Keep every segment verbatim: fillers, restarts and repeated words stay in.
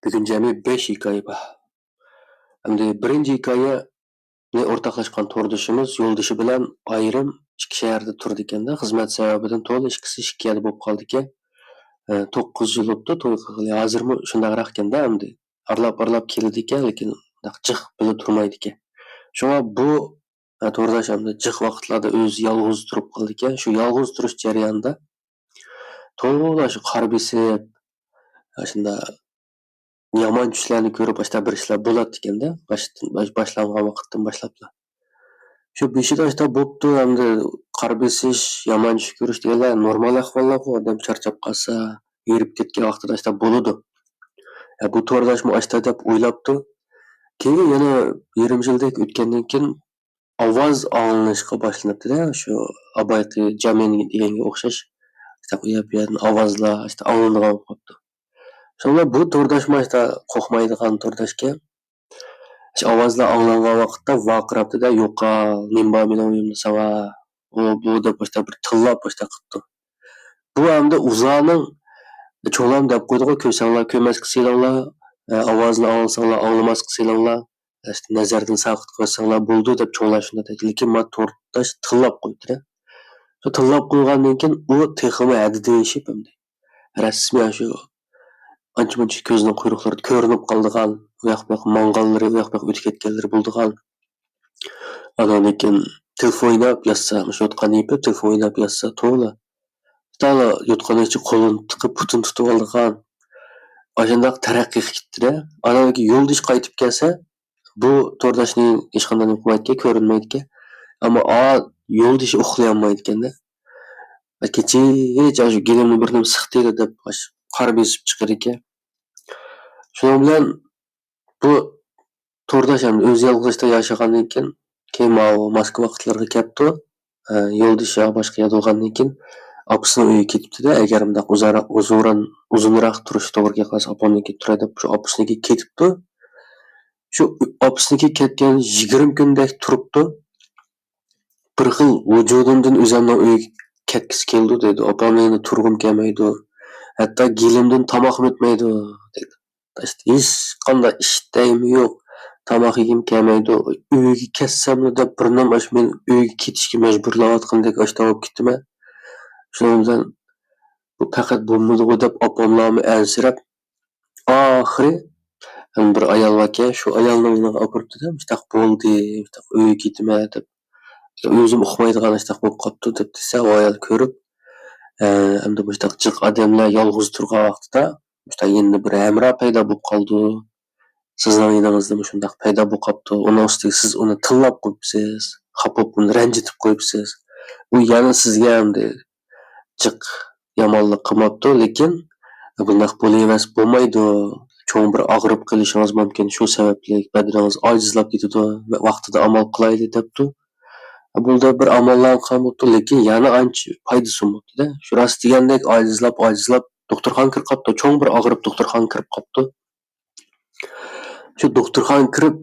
بۈگۈن جەمئىي بەش ھېكايە بار. ئەمدى بىرىنچى ھېكايەنى ئورتاقلاشقان توردىشىمىز يولدىشى بىلەن ئايرىم ئىككى شەھەردە تۇرىدىكەن-دە، خىزمەت سەۋەبىدىن تولا ئىككىسى ئىككى يەردە بولۇپ قالىدىكەن. ئە، توققۇز يىل بوپتۇ توي قىلغىلى، ھازىرمۇ شۇنداقراقكەن-دە ئەمدى. ئارىلاپ-ئارىلاپ كېلىدىكەن، لېكىن جىق بىللە تۇرمايدىكەن. شۇڭا بۇ، ئە، تورداش ئەمدى جىق ۋاقىتلاردا ئۆزى يالغۇز تۇرۇپ قالىدىكەن. شۇ يالغۇز تۇرۇش جەريانىدا تولا شۇ قارا بېسىپ، ئاشۇنداق يامان چۈشلەرنى كۆرۈپ، ئاشتا بىر ئىشلار بولاتتىكەن-دە، باشتىن، باش-، باشلانغان ۋاقىتتىن باشلاپلا. شۇ بېشىدا ئاشتا بوپتۇ، ئەمدى قارا بېسىش، يامان چۈش كۆرۈش دېگەنلەر نورمال ئەھۋاللارغۇ، ئادەم چارچاپ قالسا، ھېرىپ كەتكەن ۋاقتىدا ئاشتا بولىدۇ. ھە، بۇ تورداشمۇ ئاشتا دەپ ئويلاپتۇ. كېيىن يەنە يېرىم يىلدەك ئۆتكەندىن كېيىن ئاۋاز ئاڭلىنىشقا باشلىنىپتۇ-دە، شۇ ئاۋۋالقى جامېن دېگەنگە ئوخشاش، ئاشتا ئۇ يەر بۇ يەردىن ئاۋازلار ئاشتا ئاڭلىنىدىغان بولۇپ قاپتۇ. شۇڭا بۇ تورداشمۇ ئاشتا قورقمايدىغان تورداشكەن. شۇ ئاۋازلار ئاڭلانغان ۋاقىتتا ۋارقىراپتۇ-دە، «يوقال، نېمە بار مېنىڭ ئۆيۈمدە ساڭا؟ ئۇ، بۇ» دەپ ئاشتا بىر تىللاپ ئاشتا قىپتۇ. بۇ ئەمدى ئۇلارنىڭ، چوڭلارمۇ دەپ قويدىغۇ، «كۆرسەڭلار كۆرمەسكە سېلىڭلار، ئاۋازنى ئاڭلىساڭلار ئاڭلىماسقا سېلىڭلار، نەزەردىن ساقىت قىلىۋەتسەڭلار بولىدۇ» دەپ چوڭلار شۇنداق دەيدۇ. لېكىن ما تورداش تىللاپ قويۇپتۇ-دە. شۇ تىللاپ قويغاندىن كېيىن ئۇ تېخىمۇ ھەددىدىن ئېشىپ ئەمدى رەسمىي شۇ ئانچە-مۇنچە كۆزنىڭ قۇيرۇقلىرىدا كۆرۈنۈپ قالىدىغان، ئۇ ياق-بۇ ياققا ماڭغانلىرى، ئۇ ياق-بۇ ياققا ئۆتۈپ كەتكەنلىرى بولىدىغان. ئاناندىن كېيىن تېلېفون ئويناپ ياتسا، مۇشۇ يوتقاننى يېپىپ تېلېفون ئويناپ ياتسا تولا. شۇنداقلا يوتقاننىڭ ئىچىگە قولىنى تىقىپ، پۇتىنى تۇتۇۋالىدىغان. ئاشۇنداق تەرەققىي قىلىپ كېتىپتۇ-دە. ئاناندىن كېيىن يولدىشى قايتىپ كەلسە، بۇ تورداشنى ھېچقانداق نېمە قىلمايدىكەن، كۆرۈنمەيدىكەن. ئەمما ئا، يولدىشى ئۇخلىيالمايدىكەن-دە. كېچىگىچە شۇ گېلىمنى بىر نېمە سىقتى دەپ، قارا بېسىپ چىقىدىكەن. شۇنىڭ بىلەن بۇ تورداش ئەمدى ئۆزى يالغۇزلاشتا ياشىغاندىن كېيىن، كېيىن ماۋۇ ماسكا ۋاقىتلىرىغا كەپتۇ. ئە، يولدىشى باشقا يەردە بولغاندىن كېيىن، ئاپىسىنىڭ ئۆيىگە كېتىپتۇ-دە، ئەگەر مۇنداق ئۇزارا-، ئۇزۇنراق، ئۇزۇنراق تۇرۇشى توغرا كەلسە، ئاپامنىڭكىگە تۇراي دەپ، شۇ ئاپىسىنىڭكىگە كېتىپتۇ. شۇ ئاپىسىنىڭكىگە كەتكەن يىگىرمە كۈندەك تۇرۇپتۇ. بىر خىل ۋۇجۇدۇمدىن ئۆزۈمنىڭ ئۆيىگە كەتكۈسى كېلىدۇ دەيدۇ. ئاپامنىڭ يېنىدا تۇرغۇم كەلمەيدۇ. ھەتتا گېلىمدىن تاماقمۇ ئۆتمەيدۇ دەيدۇ. ھېچقانداق ئىش دەيمۇ يوق. تاماق يېگۈم كەلمەيدۇ. ئۆيگە كەتسەملا دەپ بىر نېمە ئاشۇ مېنى ئۆيگە كېتىشكە مەجبۇرلاۋاتقاندەك ئاشۇنداق بولۇپ كېتىمەن. شۇنىڭ بىلەن بۇ پەقەت بولمىدىغۇ دەپ ئاپاملارمۇ ئەنسىرەپ، ئاخىرى يەنە بىر ئايال باركەن، شۇ ئايالنىڭ يېنىغا ئاپىرىپتۇ-دە، مۇشتاق بولدى، مۇشتاق ئۆيگە كېتىمەن دەپ. ئۆزۈم ئۇقمايدىغان ئىشتاق بولۇپ قاپتۇ دەپ دېسە، ئۇ ئايال كۆرۈپ، ئە، ئەمدى مۇشتاق جىق ئادەملەر يالغۇز تۇرغان ۋاقتىدا، مۇشتاق يېنىدا بىر ھەمراھ پەيدا بولۇپ قالىدۇ. سىزنىڭ يېنىڭىزدا مۇشۇنداق پەيدا بولۇپ قاپتۇ. ئۇنىڭ ئۈستىگە سىز ئۇنى تىللاپ قويۇپسىز، خاپا بولۇپ ئۇنى رەنجىتىپ قويۇپسىز. ئۇ يەنە سىزگە ئەمدى جىق يامانلىق قىلماپتۇ، لېكىن بۇنداق بولۇۋەرسە بولمايدۇ. چوڭ بىر ئاغرىپ قېلىشىڭىز مۇمكىن، شۇ سەۋەبلىك بەدىنىڭىز ئاجىزلاپ كېتىدۇ. ۋاقتىدا ئامال قىلايلى دەپتۇ. بولدى، بىر ئاماللار قىلغان بوپتۇ، لېكىن يەنە ئانچە پايدىسى بوپتۇ-دە. شۇ راست دېگەندەك ئاجىزلاپ، ئاجىزلاپ دوختۇرخانىغا كىرىپ قاپتۇ. چوڭ بىر ئاغرىپ دوختۇرخانىغا كىرىپ قاپتۇ. شۇ دوختۇرخانىغا كىرىپ،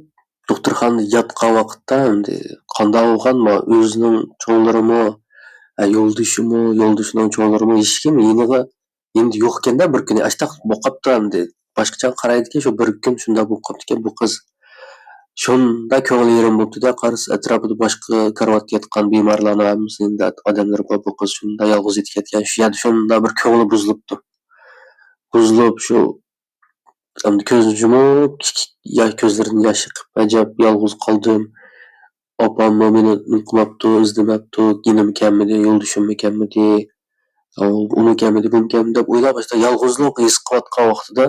دوختۇرخانىدا ياتقان ۋاقىتتا ئەمدى قانداق بولغان، ما، ئۆزىنىڭ چوڭلىرىمۇ، ھە، يولدىشىمۇ، يولدىشىنىڭ چوڭلىرىمۇ ھېچكىم يېنىغا، يېنىدا يوقكەن-دە بىر كۈنى. ئاشتاق بولۇپ قاپتۇ ئەمدى. باشقىچە قارايدىكەن، شۇ بىر كۈن شۇنداق بولۇپ قاپتىكەن بۇ قىز. شۇنداق كۆڭلى يېرىم بوپتۇ-دە، قارىسا ئەتراپىدا باشقا كارىۋاتتا ياتقان بىمارلارنىڭ ھەممىسىنىڭ ئادەملىرى بار، بۇ قىز شۇنداق يالغۇز يېتىپ كەتكەن. شۇ يەردە شۇنداق بىر كۆڭلى بۇزۇلۇپتۇ. بۇزۇلۇپ شۇ ئەمدى كۆزىنى يۇمۇپ، كىچىك يا-، كۆزلىرىدىن ياش ئېقىپ، «ئەجەب، يالغۇز قالدىم. ئاپاممۇ مېنى نېمە قىلماپتۇ، ئىزدىمەپتۇ، يېنىمۇ كەلمىدى، يولدىشىممۇ كەلمىدى. ئۇمۇ كەلمىدى، بۇمۇ كەلمىدى» دەپ ئويلاپ، ئاشۇنداق يالغۇزلۇق ھېس قىلىۋاتقان ۋاقتىدا،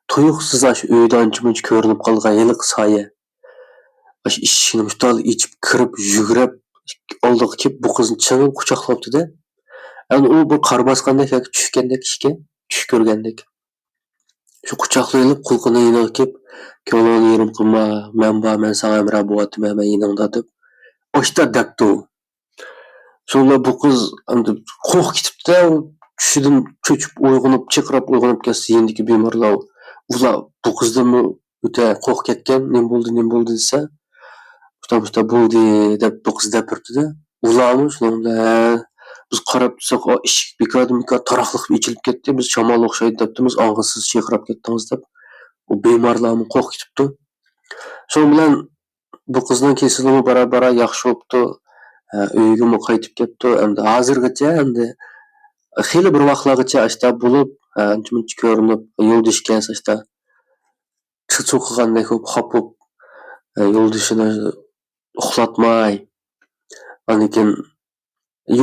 تۇيۇقسىز ئاشۇ ئۆيدە ئانچە-مۇنچە كۆرۈنۈپ قالغان ھېلىقى سايە ئاشۇ ئىشىكنى مۇشتال ئېچىپ كىرىپ، يۈگۈرۈپ ئالدىغا كېلىپ، بۇ قىزنى چىڭ قۇچاقلاپتۇ-دە. ئەمدى ئۇ بىر قارا باسقاندەك ياكى چۈشكەندەك ئىشىككە، چۈش كۆرگەندەك. شۇ قۇچاقلاۋېلىپ، قۇلىقىنىڭ يېنىغا كېلىپ، «كۆڭلۈڭنى يېرىم قىلما، مەن بار، مەن ساڭا ھەمراھ بولۇۋاتىمەن، مەن يېنىڭدا» دەپ، ئاشتا دەپتۇ. شۇنىڭ بىلەن بۇ قىز ئەمدى قورقۇپ كېتىپتۇ-دە، چۈشىدىن چۆچۈپ ئويغىنىپ، چىرقىراپ ئويغىنىپ كەتسە، يېنىدىكى بىمارلار، ئۇلار بۇ قىزدىنمۇ ئۆتە قورقۇپ كەتكەن، «نېمە بولدى، نېمە بولدى؟» دېسە، «مۇشتا، مۇشتا بولدى» دەپ بۇ قىز دەپ بېرىپتۇ-دە. ئۇلارمۇ شۇنىڭ بىلەن، «ھە، بىز قاراپ تۇرساق، ئا، ئىشىك بىكاردىن بىكار تاراقلىقىپ ئېچىلىپ كەتتى، بىز شامال ئوخشايدۇ» دەپتىمىز، «ئاڭغا سىز چىرقىراپ كەتتىڭىز» دەپ، ئۇ بىمارلارمۇ قورقۇپ كېتىپتۇ. شۇنىڭ بىلەن بۇ قىزنىڭ كېسىلىمۇ بارا-بارا ياخشى بوپتۇ. ئە، ئۆيىگىمۇ قايتىپ كەپتۇ. ئەمدى ھازىرغىچە ئەمدى خېلى بىر ۋاقىتلارغىچە ئاشتا بولۇپ، ئە، ئانچە-مۇنچە كۆرۈنۈپ، يولدىشى كەلسە ئاشتا چىچۇ قىلغاندەك بولۇپ، خاپا بولۇپ، ئە، يولدىشىنى ئۇخلاتماي، ئاندىن كېيىن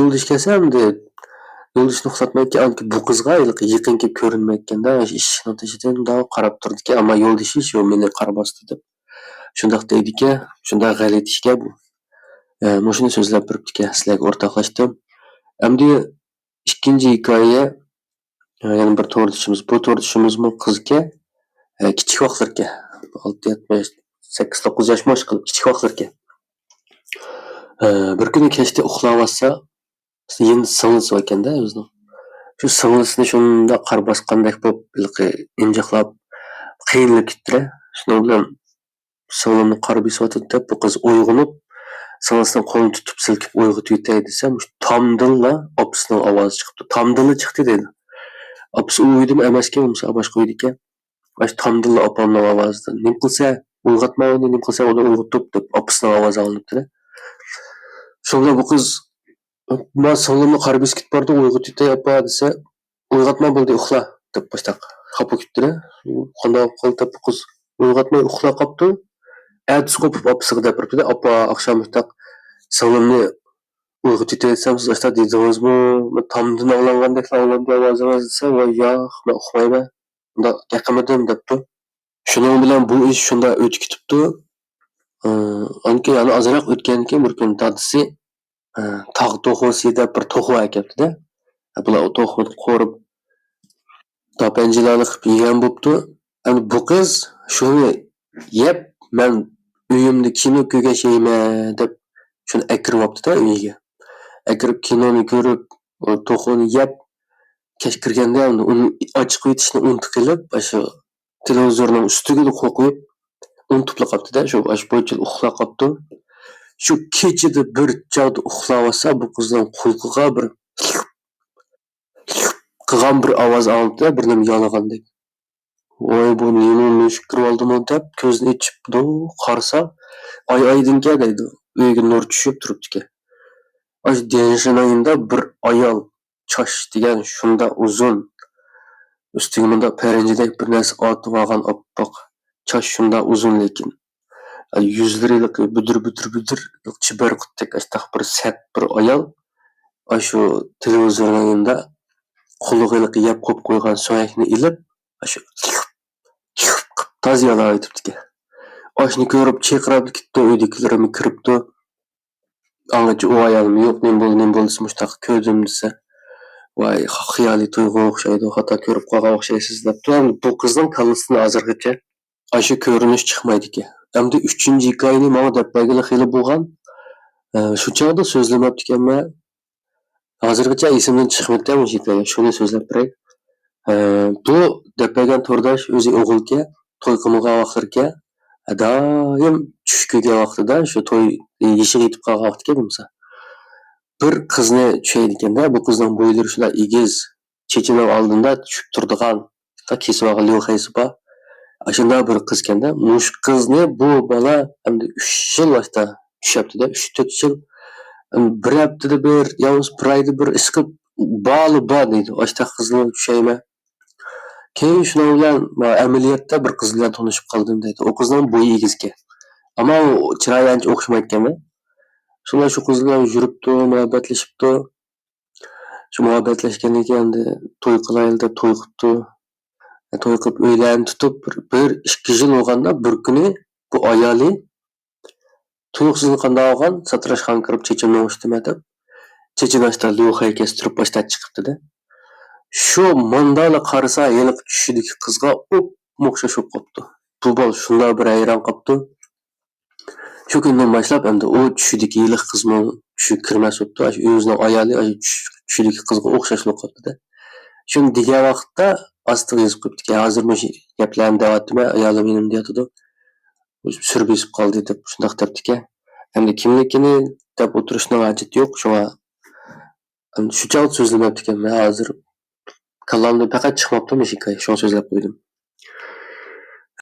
يولدىشى كەلسە ئەمدى يولدىشىنى ئۇخلاتمايدىكەن، ئاندىن كېيىن بۇ قىزغا ھېلىقى يېقىن كېلىپ كۆرۈنمەيدىكەن-دە، ئىشىكنىڭ تېشىدىن مۇنداق قاراپ تۇرىدىكەن، ئەمما يولدىشى شۇ مېنى قارىماستى دەپ شۇنداق دەيدىكەن، شۇنداق غەلىتە ئىشكەن بۇ. ئە، مۇشۇنى سۆزلەپ بېرىپتىكەن، سىلەرگە ئورتاقلاشتىم. ئەمدى ئىككىنچى ھېكايە، ئە، يەنە بىر توردىشىمىز. بۇ توردىشىمىزمۇ قىزكەن، ئە، كىچىك ۋاقىتلىرىكەن. ئالتە، يەتمىش، سەككىز، توققۇز ياش مۇشۇ كىچىك ۋاقىتلىرىكەن. ئە، بىر كۈنى كەچتە ئۇخلاۋاتسا، يېنىدا سىڭلىسى باركەن-دە ئۆزىنىڭ. شۇ سىڭلىسىنى شۇنداق قار باسقاندەك بولۇپ، ھېلىقى ئىنجىقلاپ، قىينىلىپ كېتىپتۇ. شۇنىڭ بىلەن سىڭلىمنى قار بېسىۋاتىدۇ دەپ، بۇ قىز ئويغىنىپ، سىڭلىسىنىڭ قولىنى تۇتۇپ سىلكىپ ئويغىتىۋېتەي دېسە، مۇشۇ تامدىنلا ئاپىسىنىڭ ئاۋازى چىقىپتۇ. تامدىنلا چىقتى دەيدۇ. ئاپىسى ئۇ ئۆيدىمۇ ئەمەسكەن، بولمىسا باشقا ئۆيدىكەن. ئاشۇ تامدىنلا ئاپامنىڭ ئاۋازىدىن، «نېمە قىلسا، ئويغاتما ئۇنى، نېمە قىلسا ئۇنى ئويغىتىپ» دەپ ئاپىسىنىڭ ئاۋازى ئاڭلىنىپتۇ. شۇنىڭ بىلەن بۇ قىز، «ما سىڭلىمنى قار بېسىپ كېتىپ بارىدۇ، ئويغىتىۋېتەي ئاپا» دېسە، «ئويغاتما، بولدى، ئۇخلا» دەپ باشلاپ خاپا كېتىپتۇ. قانداق قىل دەپ بۇ قىز ئويغاتماي ئۇخلاپ قاپتۇ. ئەتىسى قوپۇپ ئاپىسىغا دەپ بېرىپتۇ، «ئاپا، ئاخشام مۇشتاق سىڭلىمنى ئويغىتىۋېتەي دېسەم، سىز ئاشتا دېدىڭىزمۇ؟ تامدىن ئاڭلانغاندەكلا ئاڭلاندى ئاۋازىڭىز» دېسە، «ۋاي ياق، مەن ئۇخلىمايمەن، ئۇنداق گەپ قىلمىدىم» دەپتۇ. شۇنىڭ بىلەن بۇ ئىش شۇنداق ئۆتۈپ كېتىپتۇ. ئاندىن كېيىن يەنە ئازراق ئۆتكەندىن كېيىن بىر كۈنى دادىسى، ئە، تاغ توخۇسى دەپ بىر توخۇ ئەكەپتىدە. بۇلار ئۇ توخۇنى قورۇپ، داپەنجىلارنى قىلىپ يېگەن بوپتۇ. ئەمدى بۇ قىز شۇنى يەپ، «مەن ئۆيۈمدە كىنو كۆرگەچ يەيمەن» دەپ شۇنى ئەكىرىۋاپتىدە ئۆيىگە. ئەكىرىپ كىنونى كۆرۈپ، ئۇ توخۇنى يەپ، كەچ كىرگەندە ئەمدى ئۇنى ئاچىقىۋېتىشنى ئۇنتۇپ قېلىپ، ئاشۇ تېلېۋىزورنىڭ ئۈستىگىلا قوقۇيۇپ، ئۇنتۇپلا قاپتىدە، شۇ ئاشۇ بويىچە ئۇخلاپ قاپتۇ. شۇ كېچىدە بىر چاغدا ئۇخلاۋاتسا، بۇ قىزنىڭ قۇلىقىغا بىر قىلغان بىر ئاۋاز ئاڭلىدى، بىر نېمە يالىغاندەك. «ۋاي، بۇ نېمە، مۈشۈك كىرىۋالدىمۇ؟» دەپ كۆزىنى ئېچىپتۇ، قارىسا، ئاي ئايدىڭكەن دەيدۇ، ئۆيگە نۇر چۈشۈپ تۇرۇپتىكەن. ئاشۇ دېڭىزنىڭ يېنىدا بىر ئايال چاچ دېگەن شۇنداق ئۇزۇن، ئۈستىگە مۇنداق پەرەنجىدەك بىر نەرسە ئارتىۋالغان ئاپئاق چاچ شۇنداق ئۇزۇن، لېكىن يۈزلىرى بۈدۈر، بۈدۈر، بۈدۈر، چىبەرقۇتتەك ئاشتاق بىر سەت بىر ئايال ئاشۇ تېلېۋىزورنىڭ يېنىدا قۇلىقىغا يەپ قويۇپ قويغان سۆڭەكنى ئېلىپ، ئاشۇ تازا يالاۋېتىپتىكەن. ئاشۇنى كۆرۈپ چىرقىراپ كېتىپتۇ، ئۆيدىكىلىرىمۇ كىرىپتۇ. ئاڭغىچە ئۇ ئايالمۇ يوق، نېمە بولدى، نېمە بولدى دېسە، مۇشۇنداق كۆردۈم دېسە، ۋاي، خىيالىي تۇيغۇغا ئوخشايدۇ، خاتا كۆرۈپ قالغان ئوخشايسىز دەپتۇ. ئەمدى بۇ قىزنىڭ كاللىسىدىن ھازىرغىچە ئاشۇ كۆرۈنۈش چىقمايدىكەن. ئەمدى ئۈچىنچى ھېكايىنى ماڭا دەپ بەرگىلى خېلى بولغان. ئە، شۇ چاغدا سۆزلىمەپتىكەنمەن. ھازىرغىچە ئېسىمدىن چىقمىدى مۇشۇ ھېكايە. شۇنى سۆزلەپ بېرەي. ئە، بۇ دەپ بەرگەن تورداش ئۆزى ئوغۇلكەن، توي قىلمىغان ۋاقىتلىرىكەن، دائىم چۈش كۆرگەن ۋاقتىدا، شۇ توي يېشىغا يېتىپ قالغان ۋاقتىكەن بولمىسا، بىر قىزنى چۈشەيدىكەن-دە، بۇ قىزنىڭ بويلىرى شۇنداق ئېگىز، چېچىنىڭ ئالدىدا چۈشۈپ تۇرىدىغان، شۇنداق كېسىۋالغان ليۇخەيسى بار. ئاشۇنداق بىر قىزكەن-دە، مۇشۇ قىزنى بۇ بالا ئەمدى ئۈچ يىل ۋاسىتە چۈشەپتىدە، ئۈچ، تۆت يىل. بىر ھەپتىدە بىر، يا بولمىسا بىر ئايدا بىر ئىشقىلىپ، بارلا بار دەيدۇ. ئاشۇنداق قىزنى چۈشەيمەن. كېيىن شۇنىڭ بىلەن ئەمەلىيەتتە بىر قىز بىلەن تونۇشۇپ قالدىم دەيدۇ. ئۇ قىزنىڭ بويى ئېگىزكەن. ئەمما ئۇ چىرايى ئانچە ئوخشىمايدىكەن. شۇنداق شۇ قىز بىلەن يۈرۈپتۇ، مۇھەببەتلىشىپتۇ. شۇ مۇھەببەتلەشكەندىن كېيىن ئەمدى توي قىلايلى دەپ توي قىپتۇ. توي قىلىپ ئۆيلەرنى تۇتۇپ بىر، بىر ئىككى يىل بولغاندا بىر كۈنى بۇ ئايالى تۇيۇقسىزلا قانداق بولغان، ساتىراشخانىغا كىرىپ چېچىمنى ئوڭشىتىمەن دەپ، چېچىنى ئاشتا ليۇخەي كەستۈرۈپ باشتا چىقىپتىدە. شۇ ماندالا قارىسا ھېلىقى چۈشىدىكى قىزغا ئوپمۇ ئوخشاش بولۇپ قاپتۇ. بۇ بال شۇنداق بىر ھەيران قاپتۇ. شۇ كۈندىن باشلاپ ئەمدى ئۇ چۈشىدىكى ھېلىقى قىزمۇ چۈشىگە كىرمەس بوپتۇ. ئاشۇ ئۆزىنىڭ ئايالى ئاشۇ چۈش-، چۈشىدىكى قىزغا ئوخشاش بولۇپ قاپتۇ-دە. شۇنى دېگەن ۋاقىتتا ئاستىغا يېزىپ قويۇپتىكەن. ھازىر مۇشۇ گەپلەرنى دەۋاتىمەن، ئايالىم يېنىمدا ياتىدۇ. سۈر بېسىپ قالدى دەپ شۇنداق دەپتىكەن. ئەمدى كىملىكىنى دەپ ئولتۇرۇشنىڭ ھاجىتى يوق. شۇڭا شۇ چاغدا سۆزلىمەپتىكەن. مەن ھازىر كاللامدىن پەقەت چىقماپتۇ مۇشۇ ھېكايە. شۇڭا سۆزلەپ قويدۇم.